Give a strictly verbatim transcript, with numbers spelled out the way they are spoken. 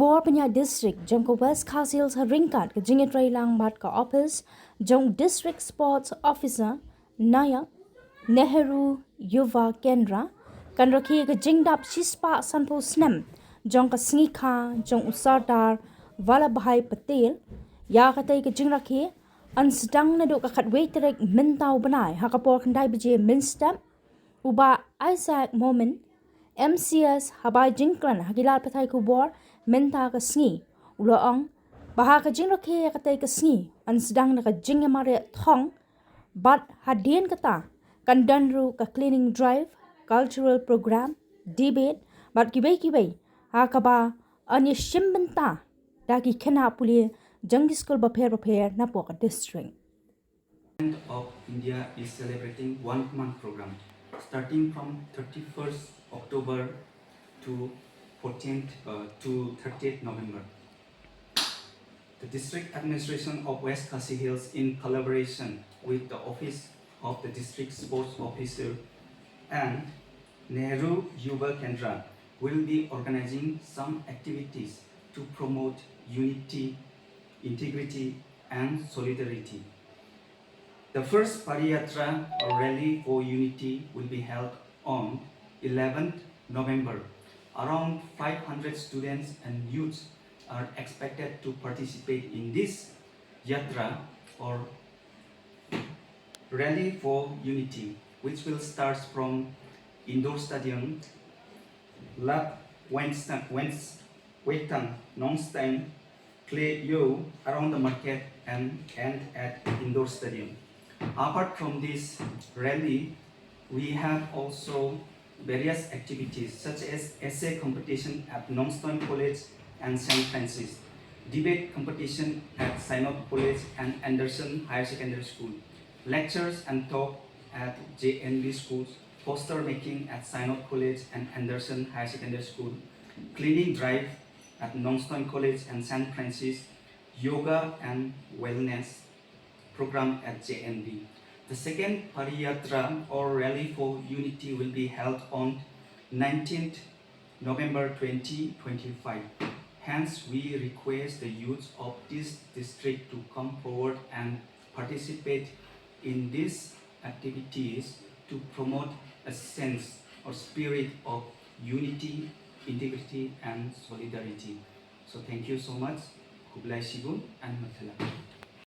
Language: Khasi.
Por pynïaid district jong ka West Khasi Hills ha ryngkat ka jingïatreilang bad ka ophis jong District Sports Officer na ka Nehru Yuva Kendra kan rakhe ka jingdap shispah sanphew snem jong ka sngi kha jong u Sardar Vallabhbhai Patel. Ïa katei ka jingrakhe yn sdang naduh ka khatwei tarik mynta u bnai ha ka por khyndai baje mynstep. U Bah Isaac Momin, M C S haba jingkren ha ki lad pathai khubor mynta ka sngi, u la ong ba ha ka jingrakhe ïa katei ka sngi yn sdang da ka jingïamareh thong bad hadien kata kan don ruh ka cleaning drive, cultural program, debate bad kiwei kiwei ha kaba yn ïashim bynta da ki khynnah pule jong ki skul bapher bapher napoh ka district. Government of India is celebrating One Command program starting from thirty-first October to fourteenth uh, to thirtieth November. The District Administration of West Khasi Hills, in collaboration with the Office of the District Sports Officer and Nehru Yuva Kendra, will be organizing some activities to promote unity, integrity, and solidarity. The first Padayatra or Rally for Unity will be held on eleventh November. Around five hundred students and youths are expected to participate in this Yatra or Rally for Unity, which will start from Indoor Stadium, Lap Westang, Nongstoin, Khliew, around the market and end at Indoor Stadium. Apart from this rally, we have also various activities such as essay competition at Nongstoin College and Saint Francis, debate competition at Synod College and Anderson Higher Secondary School, lectures and talk at J N V schools, poster making at Synod College and Anderson Higher Secondary School, cleaning drive at Nongstoin College and Saint Francis, yoga and wellness program at J N V. The second Padayatra or Rally for Unity will be held on nineteenth November twenty twenty-five. Hence, we request the youth of this district to come forward and participate in these activities to promote a sense or spirit of unity, integrity, and solidarity. So, thank you so much. Khublei shibun and Mathalang.